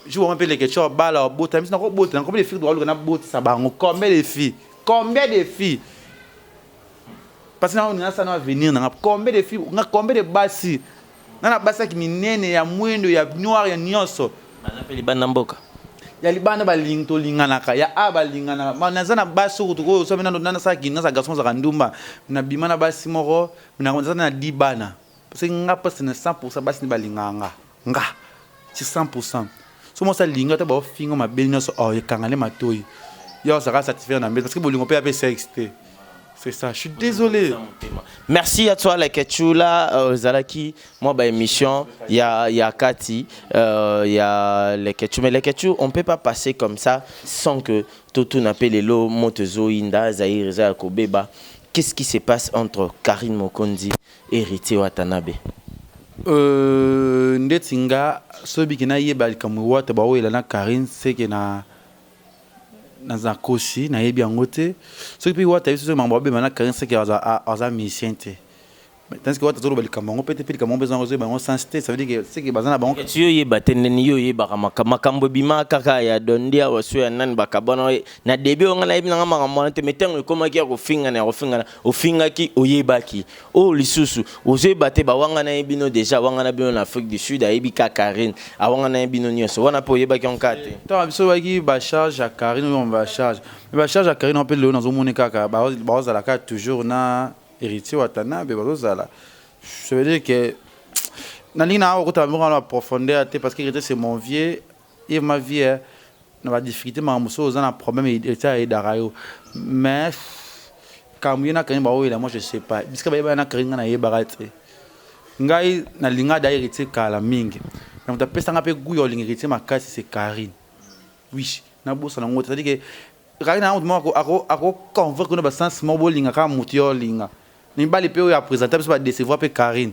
Jour bango mpe Leketchu bala babota miso, nakobota. Combien de filles baluka nabotisa bango? Combien de filles, combien de filles? Parce que na nasala na avenir na nga. Combien de filles nga, combien de basi nga na basi yaki minene, ya mwindo, ya noir, ya nyonso. Baza mpe libanda mboka. Ya libanda, balingi tolinganaka, ya a balinganaka. Naza na basi oyo oyo soki nano nasalaki, naza garçon, ozalaka ndumba, nabima na basi moko, naza na 10 bana. Parce que nga mpasi na 100, basi nde balingaka nga. Nga ti 100, so mwasi alingi ata baofinga mabe nyonso, oh, ekanga nde matoi yo, ozalaka satisfaire na mbeli, parce que bolingo mpe ya mpe sexe te. C'est ça, je suis désolé. Merci à toi, Leketchou. Là, Zalaki, moi, bah, émission, il y a Kati, il y a Leketchou. Mais Leketchou, on ne peut pas passer comme ça sans que Toto n'appelle lelo, moto ezoyinda, Zaïre, eza kobeba. Qu'est-ce qui se passe entre Karine Mokonzi et Héritier Watanabe? Ndeti nga soki nayeba likambo wata baoyela na Karine, seke na naza kosi, nayebi yango te. Soki mpe wata yebi soki makambo babema na Karine, seke aza musicien te. Tandis que wata azoloba likambo yango mpe te, mpe likambo yango mpe ezango ozoyeba yango sens te. Ça veut dire que seke baza na bango. Ti yo oyeba te, ndeni yo oyebaka makambo ebima kaka ya dondi awa, so ya nani bakabwana na début oyo, nga nayebi nanga makambo wana te. Mais ntango ekomaki ya kofingana, ya kofingana, ofingaki, oyebaki oyo lisusu ozoyeba te. Bawangana ye bino déjà, awangana bino na Afrique du Sud, ayebi ka Karine, awangana ye bino nyonso wana mpe oyebaki yango kaka te. Ntango biso oyebaki bacharge ya Karine oyo, bacharge, mais bacharge ya Karine mpe lelo nazomoni kaka bazozala kaka toujours na Héritier Watanabe bazozala. Ça veut dire que nalingi na okota moko na profondeur te, parce que Héritier, c'est mon vieux ye, ma vie na badifficulté, makambo mosusu oza na problème, Héritier ayedaka yo. Mais kambo ye na Karine baoyela, moi je sais pas bisika bayebaka na Karine, ngai nayebaka te. Ngai nalinga da Héritier kala mingi, na moto apesanga mpe goût ya olinga Héritier makasi, c'est Karine. Oui, nabosana yango te. C'est-à-dire que Karine na moto moko akoconvaincre kuna basens moko, bolinga kaka moto yo olinga. Mibali mpe oyo aprésente biso badécevoir mpe Karine.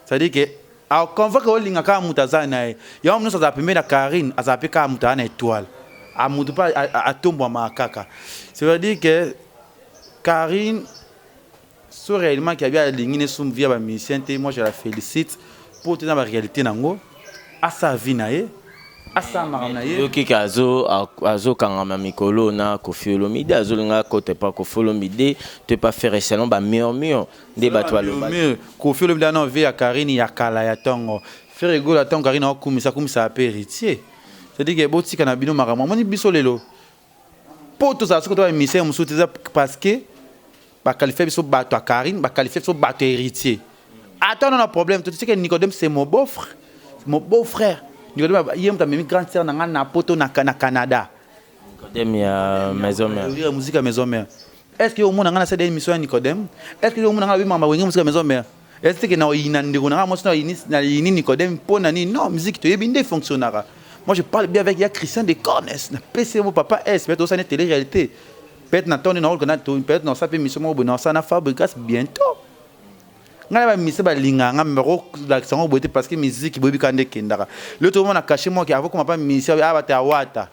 C'est-à-dire que aconvaincre olinga kaka moto aza na ye. Yango nyonso azala pembeni na Karine, azala mpe kaka moto aza na étoile, moto mpe atombwamaka kaka. C'est veut dire que Karine, so réellement ki abi alingi ne so vie ya bamusicien te, moi je la félicite mpo te na baréalité nango, asala vie na ye, asala makambo na ye. Yoki ke azokangama mikolo na Kofi Olomide, azolinga kote pa Kofi Olomide to epa faire selon bamurmure nde bato baloba. Kofi Olomide ana vie ya Karine ya kala ya ntongo. Ferre Gola, ntongo Karine aokumisa, akumisaka mpe Héritier. C'est-à-dire ke botika na bino makambo. Amoni biso lelo mpo tozala soki to bamusicien mosusu te, eza parce que baqualifie biso bato ya Karine, baqualifie biso bato ya Héritier. Ata na problème to que Nicodème, c'est mon beau frère, mon beau frère Nicodème, ye moto amemi grande sœur na nga na poto, na Canada. Nicodème ya Maison Mère. Ya musique ya Maison Mère. Est ce que omona nga na sala émission ya Nicodème? Est ce que omona nga na bimaka Wenge musique ya Maison Mère? Est ce que na oyina ndeko na nga mwasi na yini Nicodème mpo na nini? Non, musique toyebi nde fonctionnaka. Moi je parle bien avec ya Christian de Cornes na pc, mo papa s, peut-être osala télé réalité, peut-être na ntongo na olukana, peut-être na osala mpe émission moko boye na osala na Fabrigas bientôt. Ngai na bamise balingaka nga, me bakolakisa ngo boye te, parce que musique boyebi kaka nde ekendaka. Lelo tokomona cachet moko avokoma pa musicien aya bato ya wata.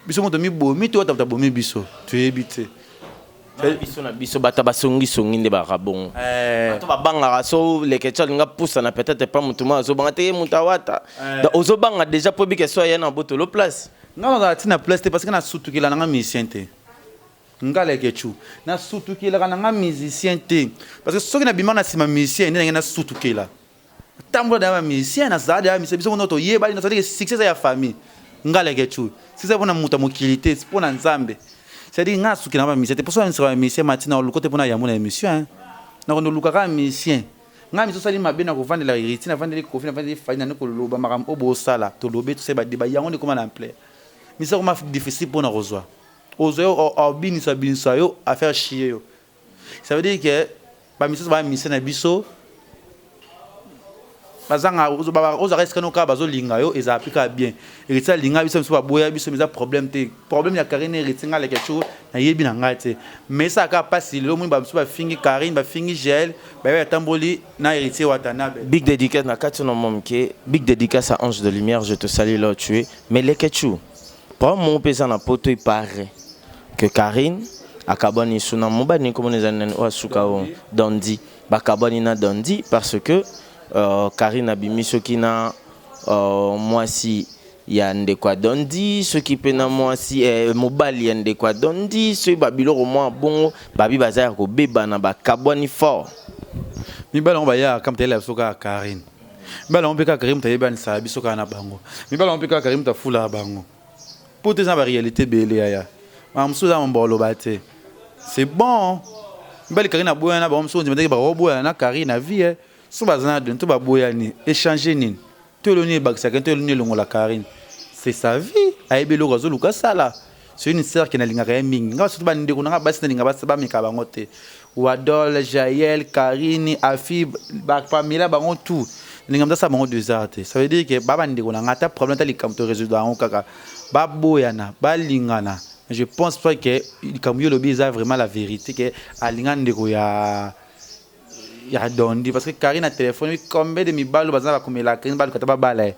Biso moto mibomi to wata moto abomi biso, toyebi te. Biso na biso bato basongisongi nde baka bongo. Bato babangaka so Leketchou alinga pusana, peut-être pa motu moko azobanga te, ye moto awata. Donc ozobanga déjà mpo ebika so aya na botolo place. Nga nazala ntina place te, parce que nasutukela nanga musicien te. Nga Leketchou nasutukelaka nanga musicien te, parce que soki nabima na nsima musicien nde ndenge nasutukela tambola daya bamusicien, nazala daya musicien. Biso mono toyebani, c'est-à-dire succès eza ya famille. Nga Leketchou, succès mpona moto ya mokili te, mpona Nzambe. C'est-à-dire nga nasukela na bamusicien te. Mposo bamusicien, bamusicien matina oluka te mpona yambo na émission, nakondo oluka kaka musicien. Ngai miso osali mabe na kovandela Héritier, navandeli Kofi, navandeli Fali, nani koloba makambo oyo bosala, tolobi, tosali badeba yango nde ekoma na ampleur. Misala koma difficile mpona kozwa, ozwa yo obinisa binisa yo, affaire chie yo. Ça veut dire que bamisusu bamise na biso bazanga, ozalaka esika no kaka bazolinga yo, ezala mpe kaka bien. Héritier alinga biso, biso baboya biso, eza problème te. Problème ya Karine, Héritier, ngai Leketchou nayebi na ngai te, mais esalaka kaka mpasi. Lelo moni babiso bafingi Karine, bafingi Gel, bayebi atamboli na Héritier Watanabe. Big dédicace na kati na moke, big dédicace à Ange de Lumière, je te salue là où tu es. Mais Leketchou, problème moko mpe eza na poto, il paraît que Karine akabwani suna mobali komona eza nani oyo asuka oyo Dondi. Bakabwani na Dondi parce que Karine abimi soki na mwasi. Ya ndeko adondi, soki mpe na mwasi mobali ya ndeko adondi, soki babiloko mwa bongo, babi baza ya kobebana, bakabwani fort. Mibali yango bayaka, moto ayela biso kaka Karine. Mibali yango mpe kaka Karine moto ayebanisaka biso kaka na bango. Mibali yango mpe kaka Karine moto afulaka bango. Po te, eza na baréalité ebele yaya. Makambo mosusu eza mambo aloba te, c'est bon. Mibali Karine aboyana na bango, mosusu ondima teke bakoboyana na Karine na vie. So baza na don to baboyani, échange nini to eloni ebakisaka to eloni elongola Karine? C'est sa vie, ayebi eloko azoluka asala. C'est une sœur ke nalingaka ye mingi. Nga surtout bandeko na nga basi, nalinga basi bameka bango te. Wadol, Jael, Karine, Afi, Bapamela, bango tout nalinga moto asala bango 2 heures te. Ça veut dire ke ba bandeko na nga, ata problème, ata likambo, to résoudre yango kaka. Baboyana, balingana, je pense pas ke likambo yo olobi eza vraiment la vérité, ke alinga ndeko ya Dondi, parce que Karine na téléphone, combien de mibali baza bakomela Karine, baluka ta babala ye?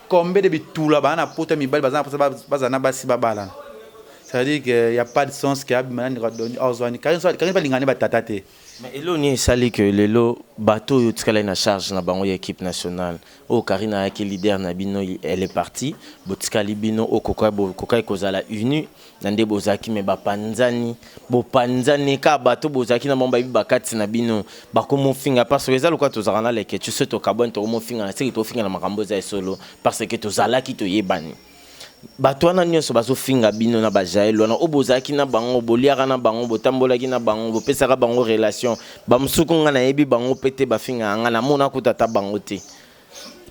Combien de bitula baa na poto, mibali baza na posa, bazala na basi, babalana? Ça veut dire que y a pas de sens ke abima na ndeko ya Dondi. Ozwani Karine, Karine balingani batata te. Mais eloni esali ke lelo bato oyo tikala na charge na bango ya équipe nationale oyo Karine ayaki leader na bino, elle est partie, botikali bino oyo kokaki kozala uni na nde bozalaki, me bapanzani, bopanzani kaka. Bato bozalaki na bango bayebi bakati na bino, bakomofinga, parce que eza lokola tozalaka na leke so tokabwani, tokomofinga na seki, tofinga na makambo eza esolo, parce que tozalaki toyebani. Bato wana nyonso bazofinga bino na bajael wana oyo bozalaki na bango, boliaka na bango, botambolaki na bango, bopesaka bango relation. Bamosuku nga nayebi bango mpe te, bafingaka nga, namona kuta ata bango te.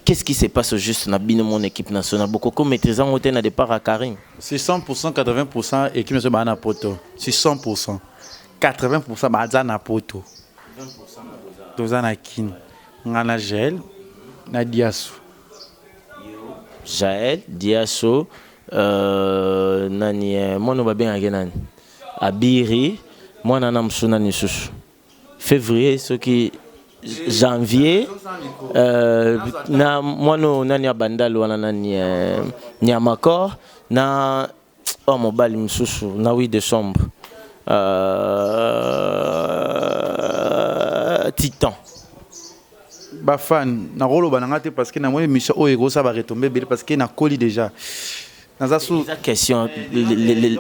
Qu'est-ce qui se passe au juste na bino, mon équipe nationale, bokoko maîtrise yango te na départ ya Karine? C'est 100%, 80% équipe nationale baa na poto. C'est 100%, 80% baza na poto. Toza na Kini, nga na Jael na Diaso. Jael, Diaso, nani, mwana oyo babengaki nani, Abiri, mwana na mosusu nani lisusu, février soki janvier, na mwana oyo nani ya Bandal wana, nani, Nyamakor, na oyo mobali mosusu na 8 décembre, Titan. Bafan, nakoloba na nga te, parce que namoni émission oyo ekosala baretombées ebele, parce que nakoli déjà, naza su La question,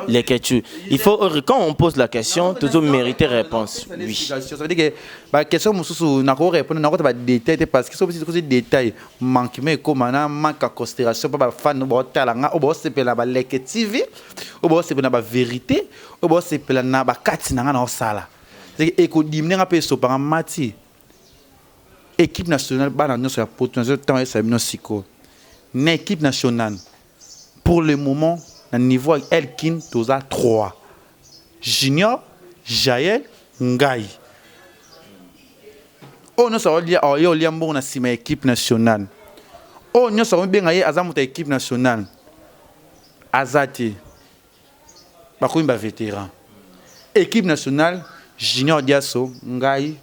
les questions, il faut, quand on pose la question, toujours mériter réponse, oui. Ça veut dire que baquestion mosusu nakorépondre, nakota badétail te, parce que soki kosi détail, manquement ekóma na manque ya considération mpo bafan baotala nga, oyo baosepela na Baleke TV, oyo baosepela na bavérité, oyo baosepela na bakati na nga na osala, ekodimine nga mpe esopanga mati. Équipe nationale, bana nyonso ya poto, ntango ayesa bino sikoyo na équipe nationale, pour le moment na niveau ya Elkin, toza 3: Junior, Jael, ngai. Oyo nyonso aolia, oye olia mbongo na nsima ya équipe nationale, oyo nyonso akomibenga ye aza moto ya équipe nationale, aza te. Bakomi bavétéran équipe nationale: Junior Diaso, ngai,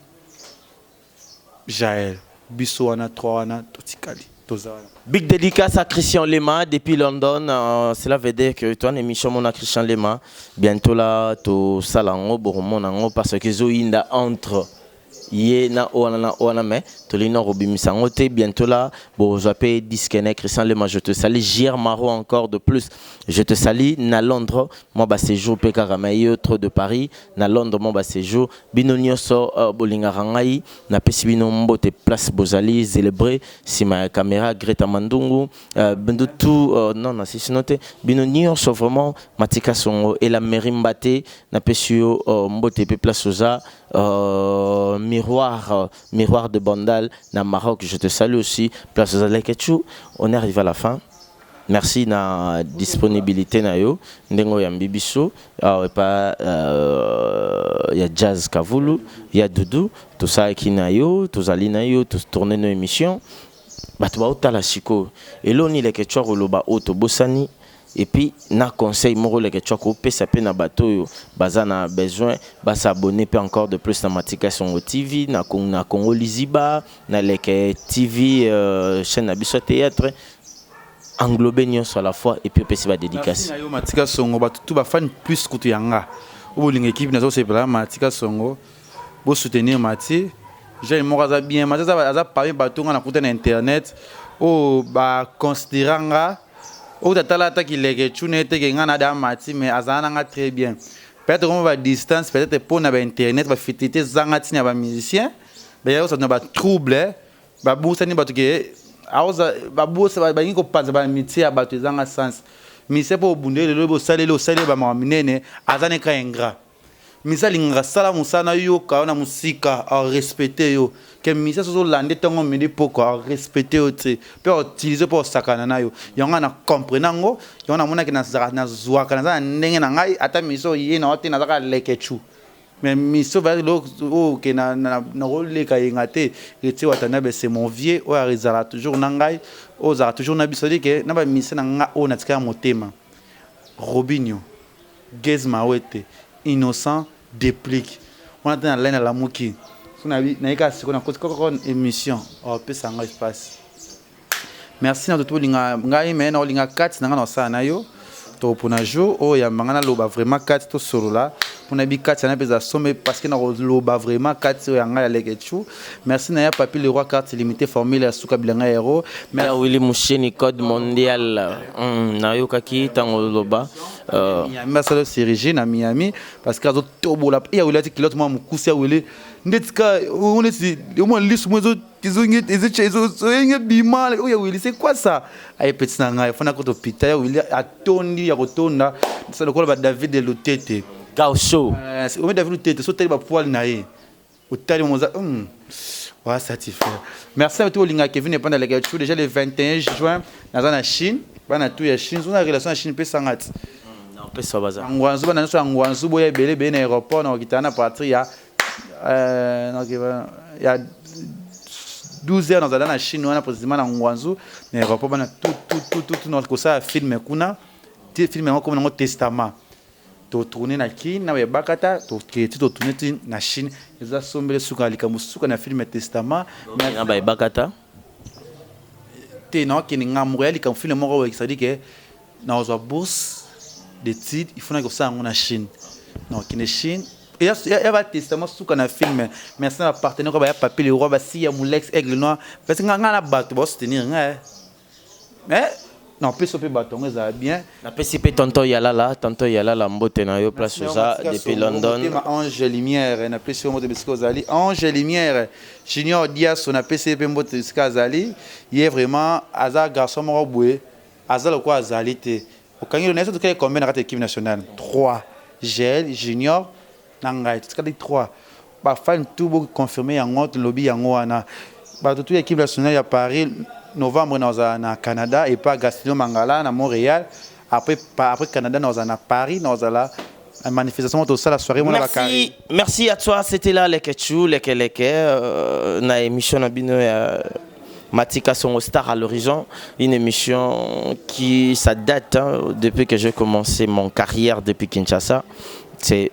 Jael. Biso wana 3 wana totikali, toza wana. Big dédicace à Christian Lema depuis London. Cela veut dire que toi, émission mon Christian Lema, bientôt là, to salango, boromonango, parce que zoinda entre ye na wana na wana, mais tolino robimisa yango te. Bientôt là bozwa mpe disque na Christian Lema. Je te salue, Gier Maro, encore de plus je te salue na Londres. Mwa baséjour mpe kaka, mais ye trop de Paris na Londres, mwa baséjour. Bino nyonso bolingaka ngai, napesi bino mbote place bozali. Zélébré nsima ya caméra, Greta Mandungu, bendo tout, non, nasisino te. Bino nyonso vraiment, Matika Songo et la mairie Mbate, napesi yo mbote mpe place oza. Miroir, miroir de Bandal na Maroc, je te salue aussi place oza. Leketchou, on est arrivé à la fin. Merci na disponibilité na yo, ndenge oyambi biso awa epa ya Jazz Kavulu ya Dudu. Tosalaki na yo, tozali na yo, totourne no émission. Bato baotala sikoyo eloni Leketchou akoloba oyo tobosani, et puis na conseil moko Leketchou akopesa mpe na bato oyo baza na besoin basabone mpe encore de plus na Matika Songo TV, na Congo Liziba, na Leke TV, chaîne na biso ya théâtre, englobe nyonso à la fois, et puis opesi badédicace. Na yo Matika Songo, bato tu bafani plus kutu ya nga oyo bolinga équipe, naza kosepela Matika Songo, bosoutenir Mati. Jeune moko aza bien. Mati aza parmi bato nga nakuta na internet oyo baconsidéra nga. Oyo tatala ata kileke tshuna ye te ke nga na da mati, mais azala na nga très bien. Peut-être comme ba distance, peut-être mpo na ba internet, ba fidélité ezanga ntina ya ba musicien, bayaki kosala na ba trouble, babusani bato ke aoza babusa, balingi kopanza ba amitié ya bato ezanga sens. Musicien mpo obundeli lelo, bosaleli, osaleli bamakambo minene, aza ne ka ingrat. Musicien alingaka sala mosala na yoka yo na mosika, arespecte yo. Ke musicien soki ozolanda ntongo, midi, poko, arespecte yo te, mpe autilize mpo osakana na yo. Yango nga na comprendre yango. Yango namonaki nazwaka, naza na ndenge na ngai. Ata musicien oye na yo te, nazaka lekechu, mais mission oyo ke nakoleka yenga te. Héritier Watanabe, c'est mon vieux oyo ezalaka toujours na ngai, oyo ozalaka toujours na biso. C'est-à-dire ke na bamusicien na nga oyo natika ya motema: Robinio, Gaz Mawete, Innocent, Déplique wana te. Na lai nalamuki so nayeka sikoyo, nakoti kaka émission, opesa nga espace. Merci na toto olinga ngai, me na olinga kati na ngai na osala na yo. Tokopona jour oyo yamba ngai, naloba vraiment kati, tosolola mpona yebi kati yana mpe eza sombe, parce que nakoloba vraiment kati oyo ya ngai ya Lekechu. Merci na ya Papi le Roi, carte limité, formule ya suka, bilanga hero. Ya Willi Musheni, code mondial. Nayokaki ntango oloba. Miami, basala chirurgie na Miami parce que azotobola. Ya Willi ati kilote mwa mokusi ya Willi ndeti ka neti omwa lisu mo ezoyenge bima. Oyo ya Willi, c'est quoi ça? Aye peti na ngai fana kota hôpital. Ya Willi atondi ya kotonda lokola ba David Lutete. Gaucho. Omi David Lutete, so otali bapoile na ye, otali moza wa satisfait. Merci à tout olinga Kevin Epanda Leka. Déjà le 21 juin naza na Chine. Bana tu ya Chine, zona relation ya Chine pesanga ti. Opesa baza. Ngwanzu, bana nyonso ya Ngwanzu, boya ebele ebele na aéroport. Na kokitana na partir ya 12 heures, nazala na Chine wana, précisément na Ngwanzu, na aéroport. Bana tout tout tout tout tout, kosala film kuna. Film yango komi nango Testament. Totourne na Kini na bayebaka ta, tokei ti totourne ti na Chine. Eza sombele suka ya likambo, suka na film ya Testament. Na bayebaka ta. Te, naokende nga moko ya likambo. Film moko boye, c'est-à-dire ke nakozwa bourse d'étude, il faut naki kosala yango na Chine. Nakokende Chine ya batestament, suka na film. Merci na bapartenaire oyo baya: Papi le Roi, basi ya Molex, Aigle Noir, parce que nga na bato baosoutenir nga. Mais napesi mpe bato yango, ezala bien. Napesi mpe tonton Yalala, tonton Yalala, mbote na yo place oza depuis London. Ange Lumière, napesi yo mbote bisika ozali. Ange Lumière Junior Diaso, napesi ye mpe mbote bisika azali. Ye vraiment aza garçon moko boye, aza lokola azali te. Okangi na ye so, tokali combien na kati ya équipe nationale? 3: Gel, Junior na ngai, totikali 3. Bafani tu boconfirme yango, tolobi yango wana. Bato tu ya équipe nationale ya Paris, novembre nazala na Canada epa Gastino Mangala na Montréal. Après Canada, nazala na Paris, nazala manifestation moko, tosala soirée mona. Merci, merci à toi. C'était là Leketchou, Leke Leke, na émission na bino ya Matika Songo, Star à l'horizon, une émission qui ça date, hein, depuis que j'ai commencé mon carrière depuis Kinshasa. C'est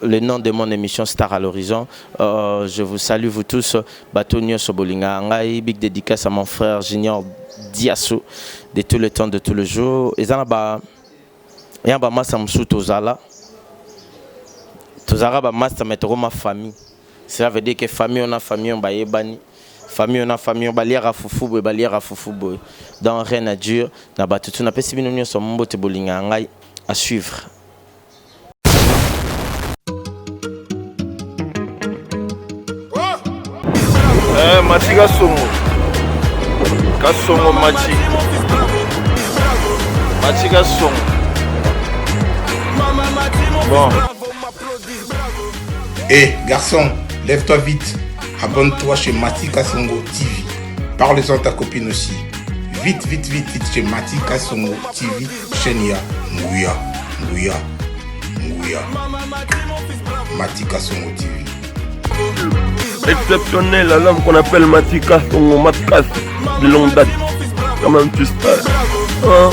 le nom de mon émission, Star à l'horizon. Je vous salue, vous tous. Bato nyonso bolinga ngai, big dédicace à mon frère Junior Diasso de tout le temps, de tout le jour. Et ça ba ya ba masa musu tozala. Tozala ba master, mais ma famille. Cela veut dire que famille on a famille, on bayebani. Famille on a famille, on baliaka fufu boye, baliaka fufu boye. Donc rien à dire na bato tu, napesi bino nyonso mbote, bolinga ngai. À suivre. Eh, Mati Kasongo. Kasongo Mati. Mati Kasongo. Bon. Hé, garçon, lève-toi vite. Abonne-toi chez Mati Kasongo TV. Parle-en à ta copine aussi. Vite, vite, vite, vite chez Mati Kasongo TV. Chaîne ya Nguya, Nguya, Nguya. Mati Kasongo TV. Exceptionnel à l'homme qu'on appelle Mati Kasongo, Matkas, de longue date. Quand même, tu sais. Hein?